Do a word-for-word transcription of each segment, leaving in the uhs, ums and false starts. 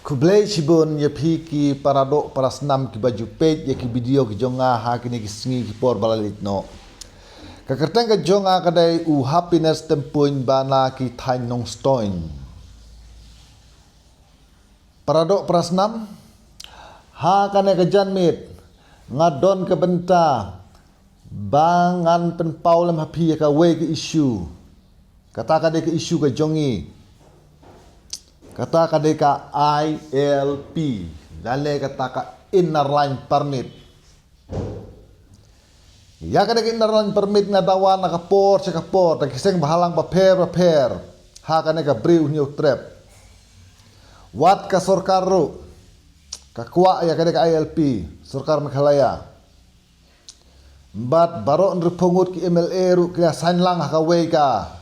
Khublei shibun ïa phi ki para doh para snam kiba ju peit ïa ki video ki jong nga ha kine ki sngi ki por ba la leit noh. Ka kyrteng ka jong nga ka dei u Happiness Tympuin ba na ki thaiñ Nongstoiñ. Para doh para snam, ha kane ka janmiet nga don ka bynta ba ngan pynpaw lem ha phi ïa kawei ka issue. Kata ka dei ka issue ka jong ngi. Kata ka dei ka I L P, lane kata ka Inner Line Permit. Ïa ka dei ka Inner Line Permit nga dawa na ka por sha ka por da ki seng bhalang bapher bapher ha kane ka Bri u Hynñiewtrep. Wat ka sorkar ruh ka kwah ïa ka dei ka I L P, sorkar Meghalaya. Bad baroh hynriewphew ngut ki M L A ruh ki la sign lang ha kawei ka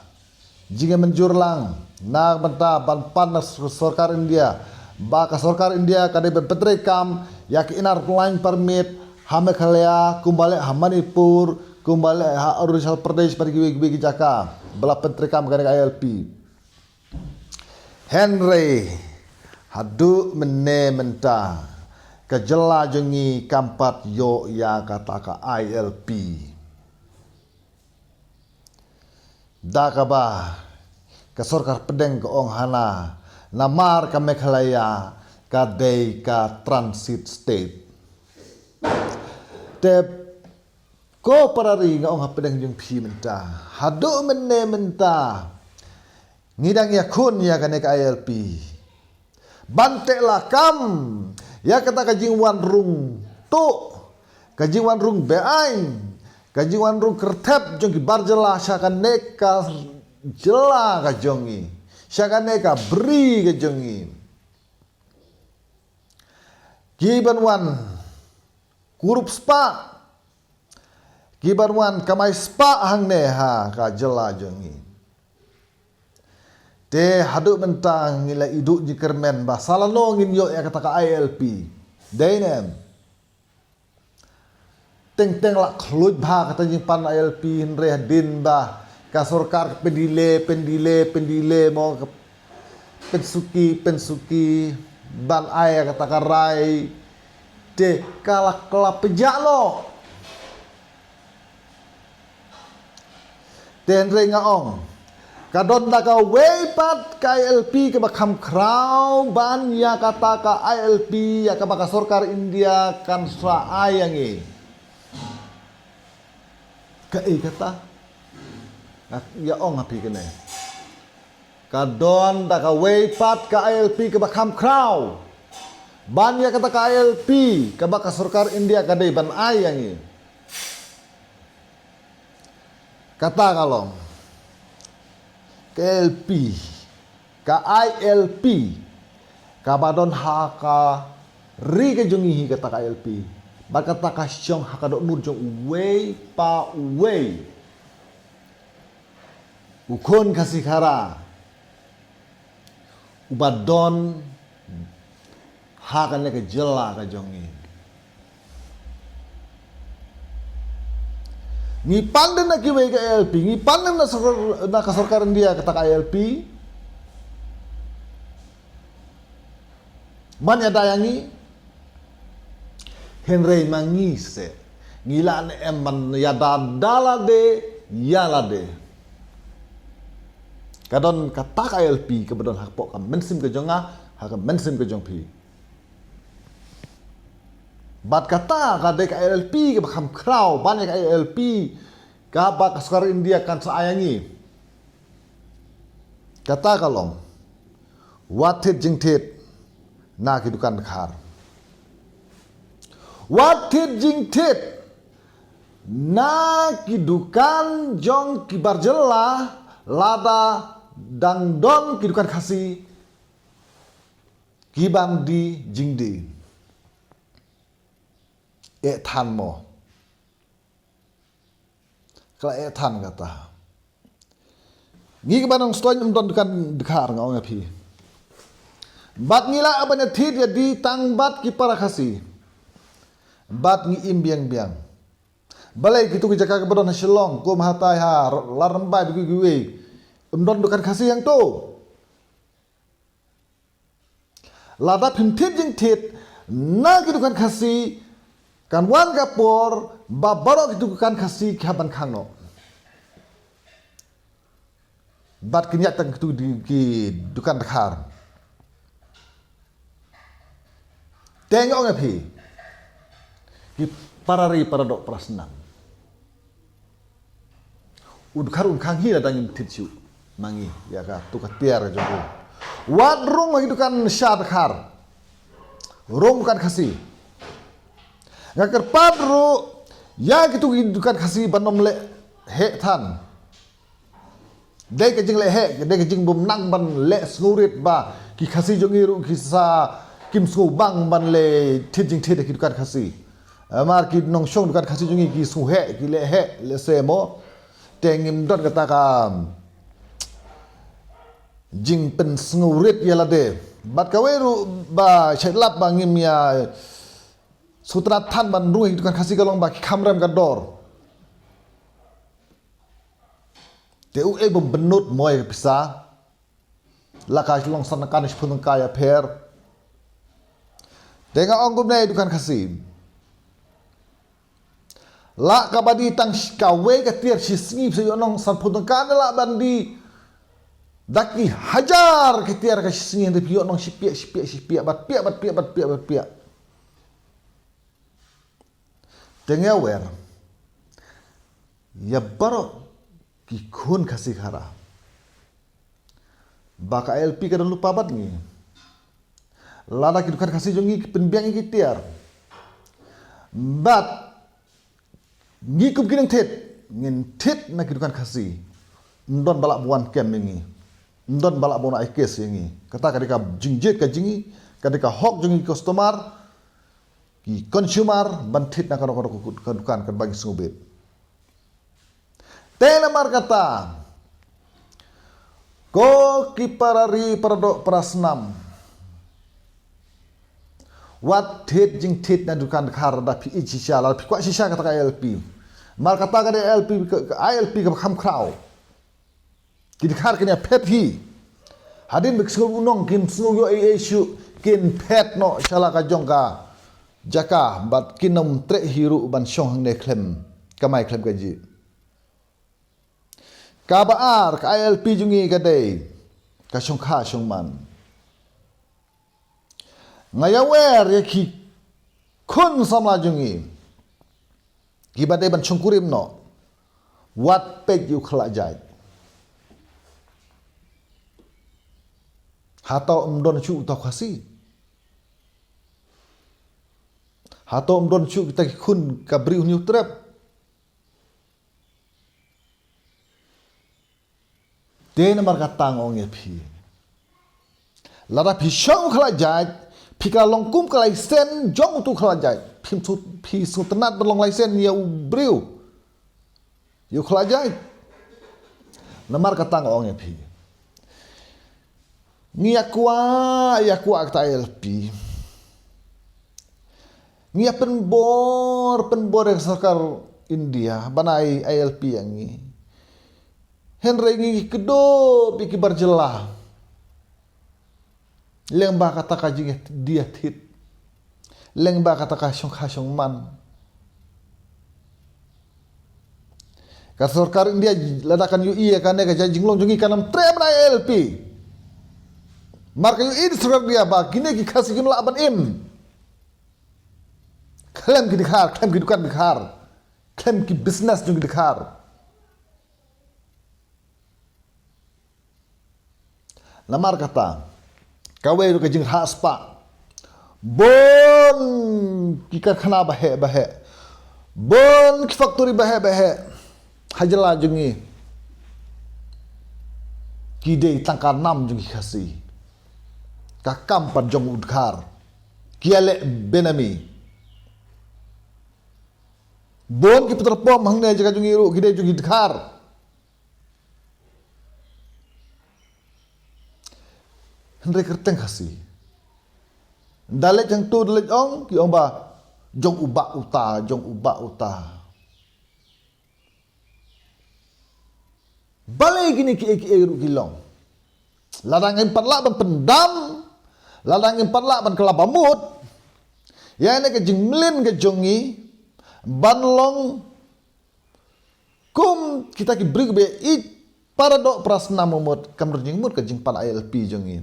jingmynjur lang na bynta ban pan na sorkar India ba ka sorkar India ka dei ban pyntreikam ïa ki Inner Line Permit ha Meghalaya, kumba leh ha Manipur, kumba leh ha Arunachal Pradesh bad kiwei kiwei ki jaka ba la pyntreikam ka dei ka I L P. Hynrei haduh mynne mynta ka jylla jong ngi kam pat ïoh ïa kata ka I L P. Da kaba ka sorkar pdeng ka ong hana namar ka Meghalaya ka dei ka transit state. Te ko para ri, nga ong ha pdeng jong phi mynta, haduh mynne mynta ngi dang ïakhun ïa kane ka I L P ban teh lakam ïa kata ka jingwan rung tuh, ka jingwan rung beaiñ, ka jingwan rung kyrthep jong ki bar jylla sha kane ka jylla ka jong ngi, sha kane ka bri ka jong ngi. Ki ban wan kurup spah, ki ban wan kamai spah hangne ha ka jylla jong ngi. Te haduh mynta ngi la iduh jingkyrmen ba sa lano ngin ïoh ïa kata ka I L P. Dei ne em? Teng teng la khluit bha kata jingpan I L P, hynrei hadien ba ka sorkar ka pyndelay, pyndelay, pyndelay mo, ka pynsuki, pynsuki ban ai kata ka rai, te ka la, ka la pynjah noh. Te hynrei nga ong, ka don da kawei pat ka I L P kaba kham khraw ban ïa kata ka I L P ïa kaba ka sorkar India kan sa ai ïa ngi. Kaei kata? Nga ïa ong ha phi kane. Ka don da kawei pat ka I L P kaba kham khraw ban ïa kata ka I L P kaba ka sorkar India ka dei ban ai ïa ngi. Kata ka long ka I L P, ka I L P kaba don ha ka ri ka jong ngi hi, kata ka I L P. Bad kata ka shong ha ka dohnud jong uwei pa uwei u khun Khasi Khara uba don ha kane ka jylla ka jong ngi. Ngi pan dien na kiwei ka I L P, ngi pan dien na sorkar, na ka sorkar India kata ka I L P ban ïada ïa ngi. Hynrei ma ngi seh, ngi lah ne em ban ïada da lade ïa lade? Ka don kata ka I L P kaba don hapoh ka mynsiem ka jong nga, ha ka mynsiem ka jong phi. Bad kata ka dei ka I L P kaba kham khraw ban ïa ka I L P kaba ka sorkar India kan sa ai ïa ngi. Kata ka long, wat thied jingthied na ki dukan dkhar. Wat thied jingthied na ki dukan jong ki bar jylla, lada dang don ki dukan Khasi ki ban die jingdie. Eh than mo. Ka la eh than kata. Ngi kiba Nongstoiñ ym don dukan dkhar, nga ong ïa phi. Bad ngi lah ban ïa thied ïa die tang bad ki para Khasi. Bad ngi im biang biang. Balei kito ki jaka kiba don ha Shillong, kum hatai ha Ladrymbai, bad kiwei kiwei, ym don dukan Khasi hangto? Lada phim thied jingthied na ki dukan Khasi, kan wan ka por ba baroh ki dukan Khasi ki hap ban khang noh. Bad kin ïaid tang ki dukan dkhar. Te nga ong ïa phi, ki para ri para doh para snam, u dkhar un khang hi lada ngim thied shuh ma ngi ïa katu ka tiar ka jong u. Wat rung ha ki dukan sha dkhar, rung dukan Khasi. Nga kyrpad ruh ïa kitu ki dukan Khasi ban ym leh heh than. Dei ka jingleh heh, dei ka jingbymnang ban leh sngewrit ba ki Khasi jong ngi ruh ki sa kim sngewbang ban leh thied jingthied ha ki dukan Khasi. Namar ki nongshong dukan Khasi jong ngi ki sngewheh, ki leh heh, leh se mo. Te ngim don kata ka jingpynsngewrit ïa lade. Bad kawei ruh ba shait lap ba ngim ïa sngewtynnat than ban rung ha ki dukan Khasi ka long ba ki kham rem ka dor. Te uei ba bynnud mo ïa ka pisa. La ka long san tyngka ne shiphew tyngka ïapher. Te nga ong kumne ïa ki dukan Khasi. La ka ba die tang sh-, kawei ka tiar shi sngi phi sa ïoh nong sanphew tyngka ne la ban die da ki hajar ki tiar ka shi sngi, hynrei phi ïoh nong shiphiah, shiphiah, shiphiah, bad phiah, bad phiah, bad phiah, bad phiah. Te nga wer ïa baroh ki khun Khasi Khara ba ka I L P ka don lypa bad ngi. Lada ki dukan Khasi jong ngi ki pynbiang ïa ki tiar, bad ngi kum ki nongthied ngin thied na ki dukan Khasi, ym don ba lah ban wan kem ïa ngi, ym don ba lah ban ai kes ïa ngi. Kata ka dei ka jingjied ka jong ngi, ka dei ka hok jong ngi ki customer, ki consumer ban thied na kano kano ka dukan katba ngi sngewbit. Te namar kata, ko ki para ri para doh para snam, wat thied jingthied na dukan dkhar lada phi ïeit shisha, lada phi kwah shisha kata ka I L P. Namar kata ka dei I L P ka, ka I L P kaba kham khraw. Ki dkhar kin ïa phet hi. Hadien ba ki sngew u nong kim sngew ïoh ei ei shuh, kin phet noh sha la ka jong ka jaka bad kin ym treh hi ruh ban shong hangne khlem kamai khlem kajih. Kaba ar ka I L P jong ngi ka dei ka shongkha shongman. Nga ïa wer ïa ki khun samla jong ngi kiba dei ban shongkurim noh, wat peit ïa u khlajait. Hato ym don shuh uta u Khasi? Hato ym don shuh kita ki khun ka Bri u Hynñiewtrep? Te namar kata nga ong ïa phi, lada phi shong u khlajait, phi ka long kum ka laisen jong utu u khlajait. Phi sngewtynnat ban long laisen ïa u briew, ïa u khlajait? Namar kata nga ong ïa phi, ngi ïa kwah, ïa kwah kata I L P. Ngi ïa pynbor, pynbor ïa ka sorkar India ban ai I L P ïa ngi. Hynrei ngi kdew bad ki bar jylla. Lyngba kata ka jingïadie ïathied, lyngba kata ka shongkha shongman, ka sorkar India lada kan ïohi ïa kane ka jinglong jong ngi kan ym treh ban ai I L P. Namar ka ïohi sorkar India ba kine ki Khasi kim lah ban im khlem ki dkhar, khlem ki dukan dkhar, khlem ki business jong ki dkhar. Namar kata, kawei ruh ka jingrhah spah, bun ki karkhana baheh baheh, bun ki factory baheh baheh ha jylla jong ngi, ki dei tang ka nam jong ki Khasi. Ka kam pat jong u dkhar, ki ïaleh benami. Bun ki petrol pump hangne jaka jong ngi ruh ki dei jong ki dkhar. Hynrei kyrteng Khasi. Da leit hangto da leit ong, ki ong ba jong u bah uta, jong u bah uta. Balei kine kiei kiei ruh ki long? Lada ngim pat lah ban pyndam, Lada ngim pat lah ban kylla ba mut ïa kane ka jingmlien ka jong ngi ban long kum kita ki briew ba ïeit para doh para snam, mut kam don jingmut ka jingpan ILP jong ngi.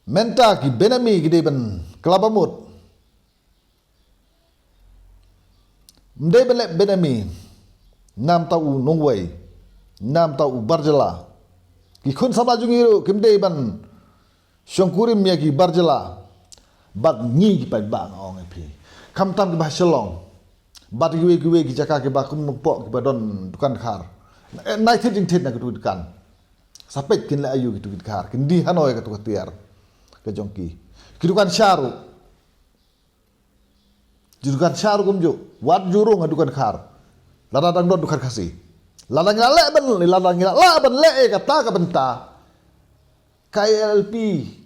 Mynta ki benami ki dei ban kylla ba mut. Ym dei ban leh benami. Namar u nongwei, namar u barjala. Ki khun samla jong ngi ruh kim dei ban shongkurim ïa ki barjala. Bad ngi ki paidbah, nga ong ïa phi, khamtam kiba ha Shillong bad kiwei kiwei ki jaka kiba kum hapoh kiba don dukan dkhar, nai thied jingthied na kitu ki dukan. Sa peit kin leh aïu kitu ki dkhar, kin die hangne ha katu ka tiar ka jong ki. Ki dukan sha ruh, ki dukan sha ruh kumjuh, wat ju rung ha dukan dkhar. Lada dang don dukan Khasi, lada ngi la leh ban, lada ngi la lah ban leh ïa kata ka bynta, ka ILP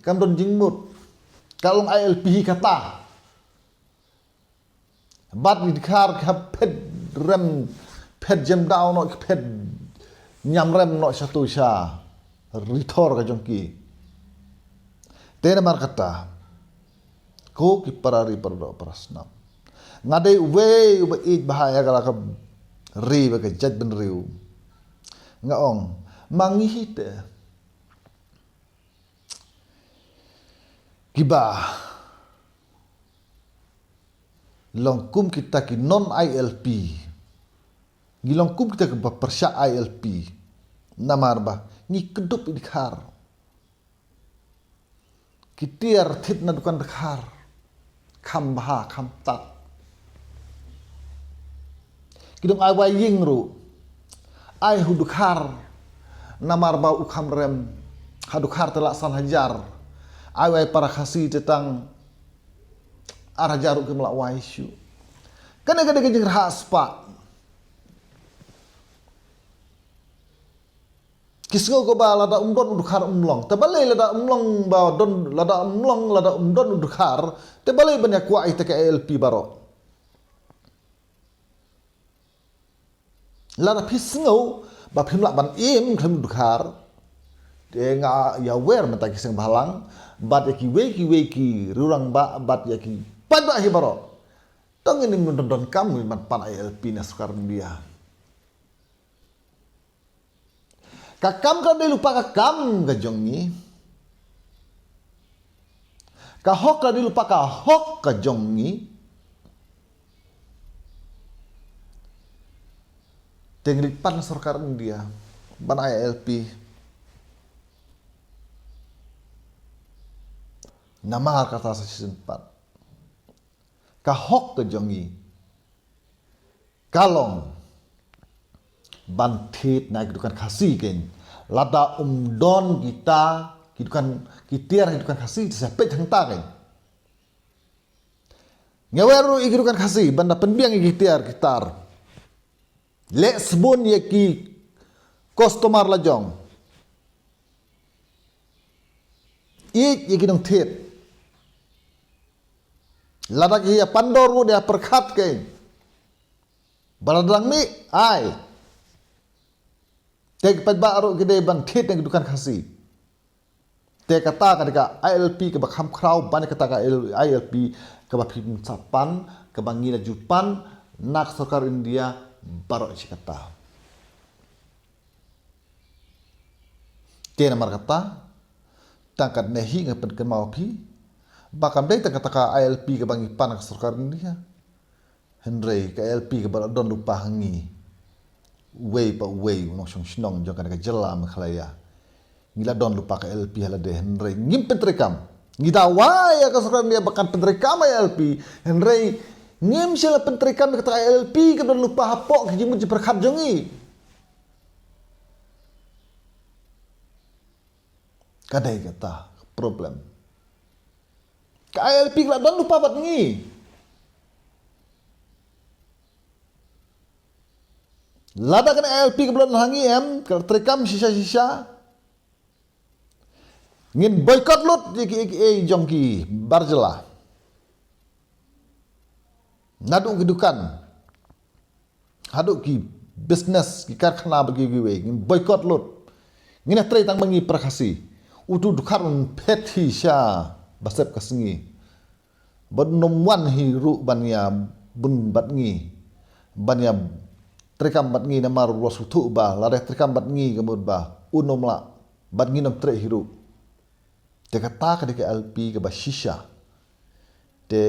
kam don jingmut. Ka long ILP hi kata. Bad ki dkhar ki hap phet rem, phet jem daw noh, ki phet ñiam rem noh shatu sha ri thor ka jong ki. Te namar kata, ko ki para ri para doh para snam, nga dei uwei uba ïeit bha ïa ka la ka ri bad ka jaitbynriew. Nga ong, ma ngi hi te kiba long kum kita ki non ILP, ngi long kum kita kiba pyrshah ILP. Namar ba ngi kdup ïa ki dkhar. Ki tiar thied na dukan dkhar, kham bha kham tad. Ki dang ai wai ïing ruh, ai ha u dkhar, namar ba u kham rem. Ha dkhar te la san hajar, ai wai para Khasi te tang ar hajar ruh kim lah wai shuh. Kane ka dei ka jingrhah spah. Ki sngew ko ba lada um don u dkhar um long. Te balei lada um long ba don, lada um long, lada um don u dkhar, te balei ban ïa kwah ïa kita ki ILP baroh? Lada phi sngew ba phim lah ban im khlem u dkhar, te nga ïa wer mynta ki seng bhalang bad ïa kiwei kiwei ki riewrangbah bad ïa ki paidbah hi baroh. To ngin ym don, donkam ban pan ILP na sorkar India. Ka kam ka dei lypa ka kam ka jong ngi. Ka hok ka dei lypa ka hok ka jong ngi. Te ngi leit pan sorkar India ban ai ILP. Namar kata sa shisien pat, ka hok ka jong ngi ka long ban thied na ki dukan Khasi kein. Lada um don kita ki dukan, ki tiar ki dukan Khasi, te sa peit hangta kein. Ngi wer ruh ïa ki dukan Khasi ban da pynbiang ïa ki tiar ki tar. Leh sbun ïa ki customer la jong. Ïeit ïa ki nongthied. Lada ki ïa pandor ruh da pyrkhat kein. Ba lada dang mih, ai. Te ki paidbah ruh ki dei ban thied na ki dukan Khasi. Te kata ka dei ka ILP kaba kham khraw, ban kata ka ILP kaba phim sa pan, kaba ngi la ju pan na ka sorkar India baroh shi katta. Te namar kata, tang katne hi nga pynkynmaw phi ba kam dei tang kata ka ILP kaba ngi pan na ka sorkar India. Hynrei ka ILP kaba la don lypa ha ngi, uwei pa uwei u nongshong shnong jong kane ka jylla Meghalaya, ngi la don lypa ka ILP ha lade, hynrei ngim pyntreikam. Ngi dawa ïa ka sorkar India ba kan pyntreikam ILP, hynrei ngim shym la pyntreikam ïa kata ka ILP ka don lypa hapoh ki jingmut jingpyrkhat jong ngi. Ka dei kata ka problem. Ka ILP ka la don lypa bad ngi. Lada kane ka ILP kaba la don ha ngi em, ka la treikam shisha shisha, ngin boycott lut ïa ki, ïa ki, ïa ki jong ki bar jylla. Naduh ki dukan haduh ki business, ki karkhana bad kiwei kiwei, ngin boycott lut. Ngi na trei tang ba ngi para Khasi. Utu dkhar un phet hi sha ba sep ka sngi. Bad un ym wan hi ruh ban ïa bun bad ngi. Ban ïa treikam bad ngi namar u la sngewthuh ba lada treikam bad ngi ka mut ba un ym lah. Bad ngin ym trei hi ruh. Te kata ka dei ka L P kaba shisha. Te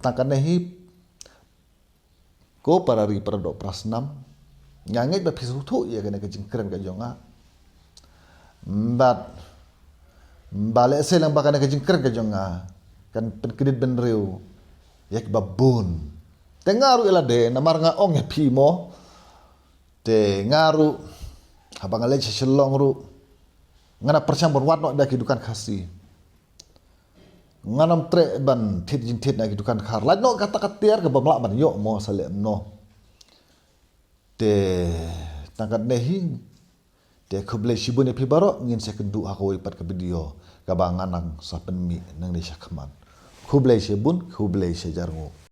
tang kane hi, ko para ri para doh para snam, nga ngeit ba phi sngewthuh ïa kane ka jingkren ka jong nga. Bad ba lehse lang ba kane ka jingkren ka jong nga kan pynkyndiat bynriew ïa kiba bun. Te nga ruh ïa lade namar nga ong ïa phi mo. Te nga ruh, haba nga leit sha Shillong ruh, nga na pyrshang ban wad noh da ki dukan Khasi. Ngan ym treh ban thied jingthied na ki dukan khar. Lait noh kata ka tiar kaba ym lah ban ïoh mo sa leh kumno. Te tang katne hi. Te khublei shibun ïa phi baroh, ngin sa ïakynduh ha kawei pat ka video kaba ngan nang sa pynmih nangne shakhmat. Khublei shibun, khublei shihajar nguh.